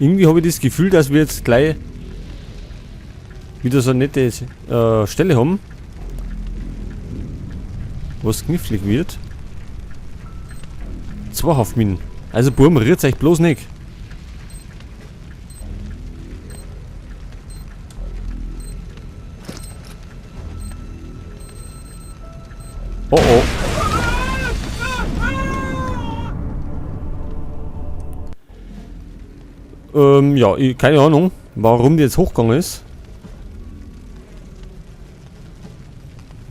Irgendwie habe ich das Gefühl, dass wir jetzt gleich wieder so eine nette Stelle haben, was knifflig wird. 2 Haftminen. Also Burm, rührt euch bloß nicht. Oh oh. Ja, keine Ahnung, warum die jetzt hochgegangen ist.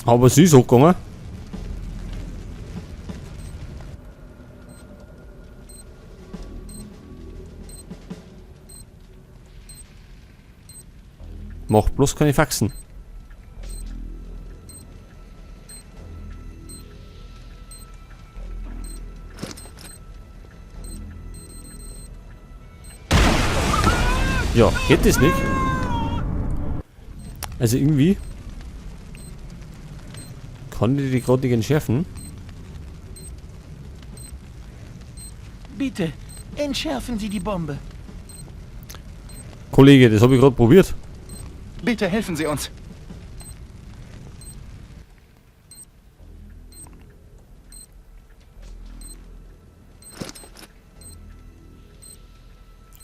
Aber sie ist hochgegangen. Macht bloß keine Faxen. Ja, geht das nicht? Also irgendwie kann ich die gerade nicht entschärfen. Bitte, entschärfen Sie die Bombe. Kollege, das habe ich gerade probiert. Bitte helfen Sie uns.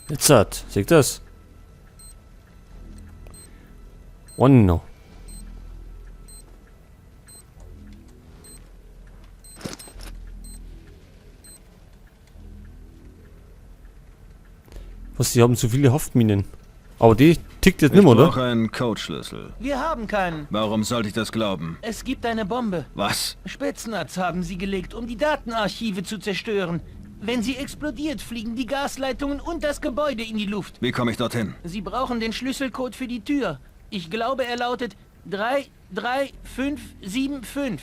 Jetzt hat, seht das? Oh no. Was, die haben zu viele Haftminen. Aber die tickt jetzt Ich nicht mehr, oder? brauche einen Codeschlüssel. Wir haben keinen. Warum sollte ich das glauben? Es gibt eine Bombe. Was? Spetsnaz haben sie gelegt, um die Datenarchive zu zerstören. Wenn sie explodiert, fliegen die Gasleitungen und das Gebäude in die Luft. Wie komme ich dorthin? Sie brauchen den Schlüsselcode für die Tür. Ich glaube, er lautet 33575.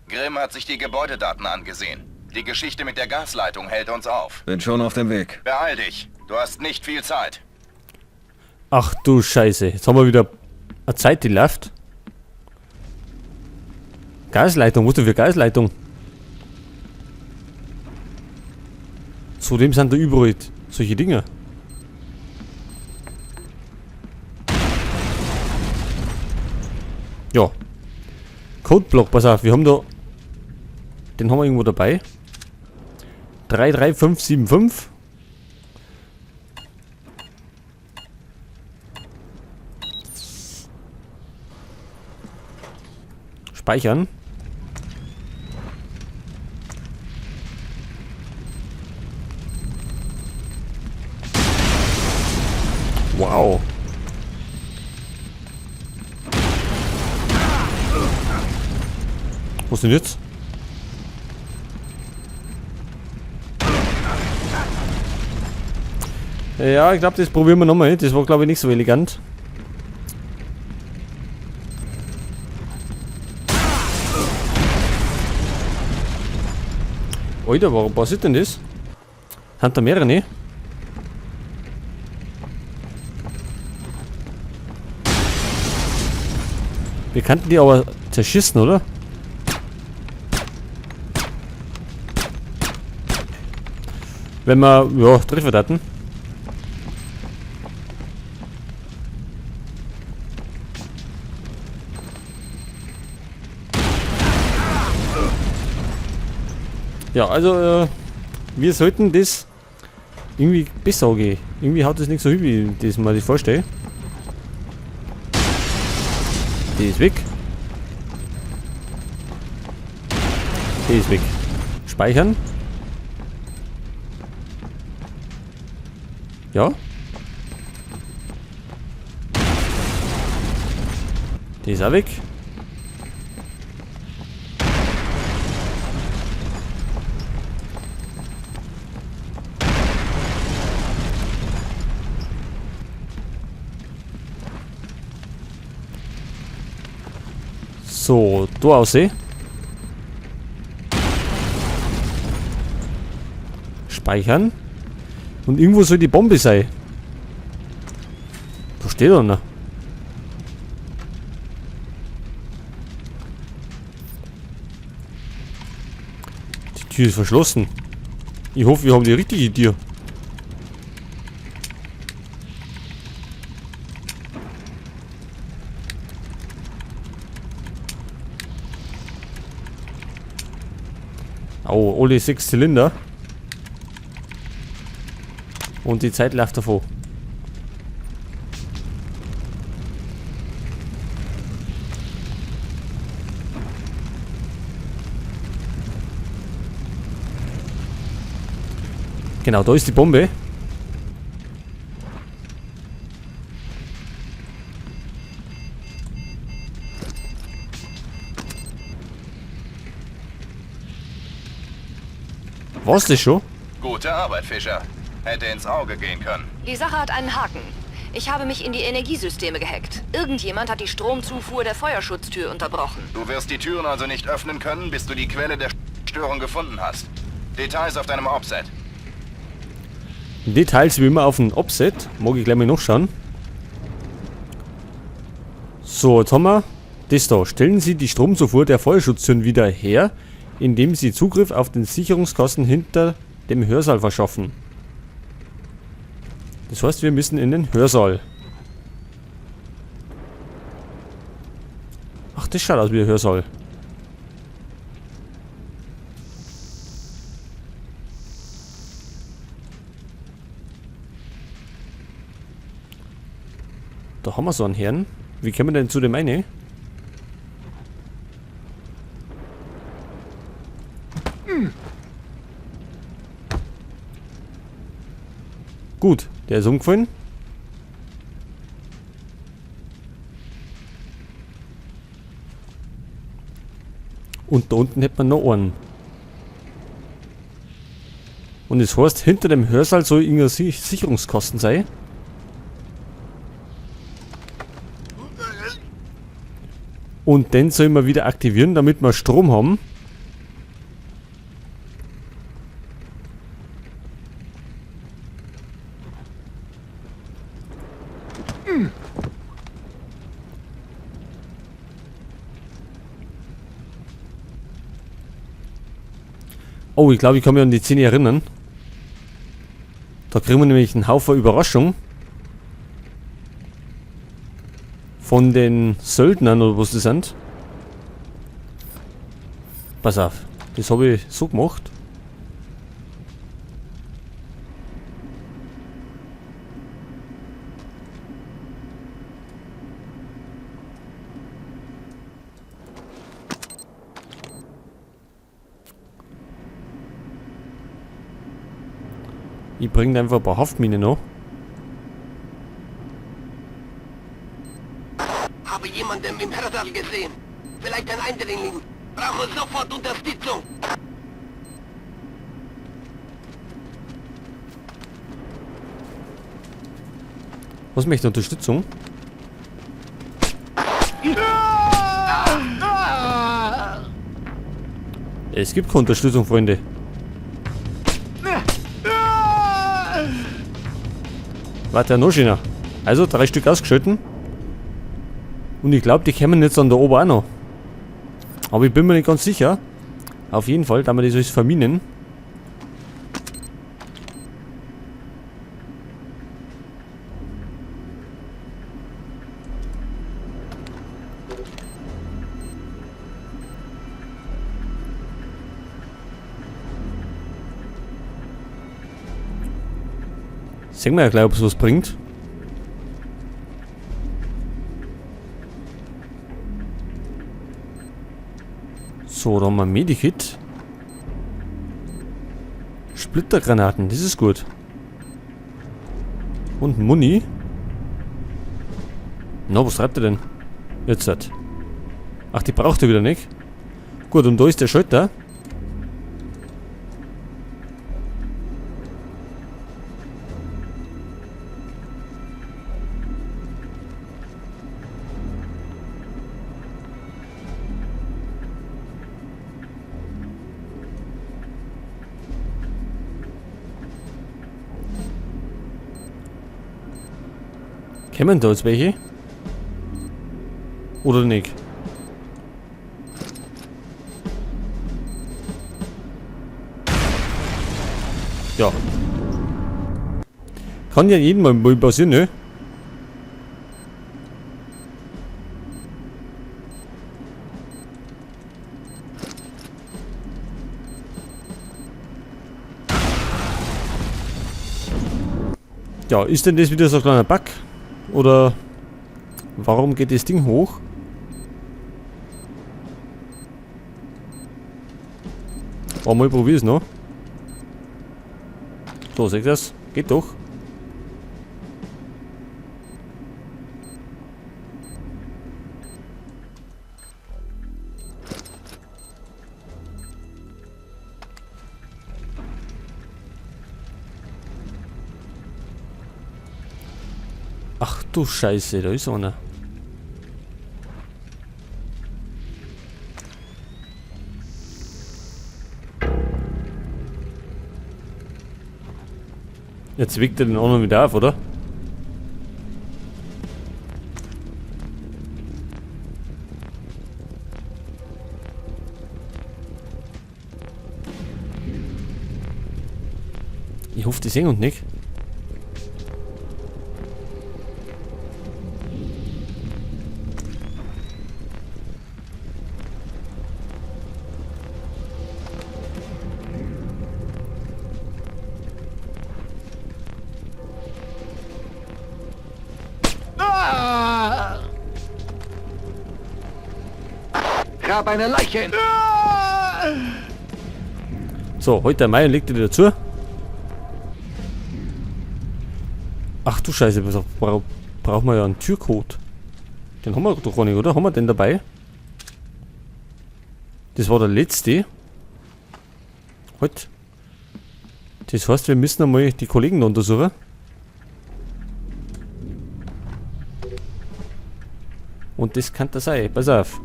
Grimm hat sich die Gebäudedaten angesehen. Die Geschichte mit der Gasleitung hält uns auf. Bin schon auf dem Weg. Beeil dich. Du hast nicht viel Zeit. Ach du Scheiße. Jetzt haben wir wieder eine Zeit, die läuft. Gasleitung. Was denn für Gasleitung? Zudem sind da überall solche Dinger. Ja. Codeblock, pass auf, wir haben da... Den haben wir irgendwo dabei. 33575. Speichern. Wow. Was denn jetzt? Ja, ich glaub, das probieren wir nochmal. Das war, glaub ich, nicht so elegant. Alter, warum passiert denn das? Sind da mehrere, ne? Wir könnten die aber zerschießen, oder? Wenn wir, ja, Treffer hatten. Ja, also, wir sollten das irgendwie besser angehen. Irgendwie haut das nicht so hin, wie das man sich vorstellt. Die ist weg. Die ist weg. Speichern. Ja. Die ist auch weg. So, da aussehen. Speichern. Und irgendwo soll die Bombe sein. Da steht einer. Die Tür ist verschlossen. Ich hoffe, wir haben die richtige Tür. Oh, alle 6 Zylinder. Und die Zeit läuft davon. Genau, da ist die Bombe. War's das schon? Gute Arbeit, Fischer. Hätte ins Auge gehen können. Die Sache hat einen Haken. Ich habe mich in die Energiesysteme gehackt. Irgendjemand hat die Stromzufuhr der Feuerschutztür unterbrochen. Du wirst die Türen also nicht öffnen können, bis du die Quelle der Störung gefunden hast. Details auf deinem Offset. Details wie immer auf dem Offset. Mag ich gleich mal nachschauen. So, jetzt haben wir das da. Stellen Sie die Stromzufuhr der Feuerschutztüren wieder her, indem Sie Zugriff auf den Sicherungskasten hinter dem Hörsaal verschaffen. Das heißt, wir müssen in den Hörsaal. Ach, das schaut aus wie ein Hörsaal. Da haben wir so einen Herrn. Wie kommen wir denn zu dem einen? Gut, der ist umgefallen. Und da unten hätte man noch einen. Und das heißt, hinter dem Hörsaal soll irgendein Sicherungskasten sein. Und den sollen wir wieder aktivieren, damit wir Strom haben. Oh, ich glaube, ich kann mich an die Szene erinnern. Da kriegen wir nämlich einen Haufen Überraschung. Von den Söldnern oder was die sind. Pass auf, das habe ich so gemacht. Ich bring da einfach ein paar Haftminen noch. Habe jemanden im Hörsaal gesehen. Vielleicht ein Eindringling. Brauche sofort Unterstützung. Was möchte Unterstützung? Es gibt keine Unterstützung, Freunde. Warte, noch schöner. Also, 3 Stück ausgeschalten. Und ich glaub, die kommen jetzt an der Ober auch noch. Aber ich bin mir nicht ganz sicher. Auf jeden Fall, da wir das alles verminen. Sehen wir ja gleich, ob's was bringt. So, da haben wir ein Medikit. Splittergranaten, das ist gut. Und Muni. Na, was treibt er denn? Jetzt halt. Ach, die braucht er wieder nicht. Gut, und da ist der Schalter. Kämen da jetzt welche? Oder nicht? Ja. Kann ja jedem mal passieren, ne? Ja, ist denn das wieder so ein kleiner Bug? Oder warum geht das Ding hoch? Oh, mal probier's noch. So, seht ihr das? Geht doch. Ach du Scheiße, da ist einer. Jetzt weckt er den anderen wieder auf, oder? Ich hoffe, die sehen uns nicht. Grab eine Leiche in... So, heute der Mai legt er wieder zu. Ach du Scheiße, was brauchen wir ja einen Türcode. Den haben wir doch gar nicht, oder? Haben wir den dabei? Das war der letzte. Halt. Das heißt, wir müssen einmal die Kollegen da untersuchen. Und das kann das sein. Pass auf.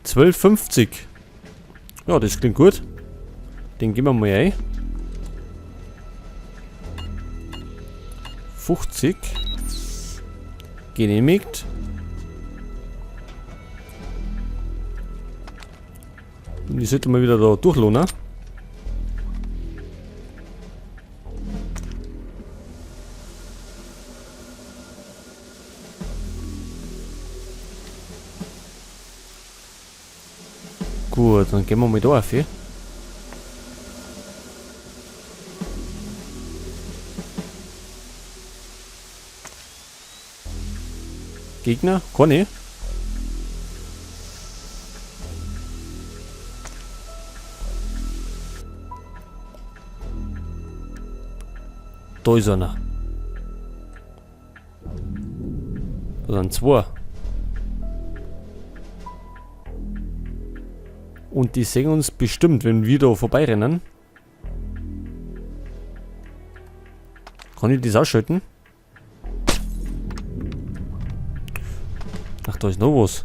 12,50. Ja, das klingt gut. Den geben wir mal ein. 50. Genehmigt. Und ich sollte mal wieder da durchlohnen. Gut, dann gehen wir mal da auf. Hier. Gegner? Keine. Da ist einer. Da sind zwei. Und die sehen uns bestimmt, wenn wir da vorbeirennen. Kann ich das ausschalten? Ach, da ist noch was.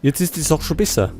Jetzt ist die Sache schon besser.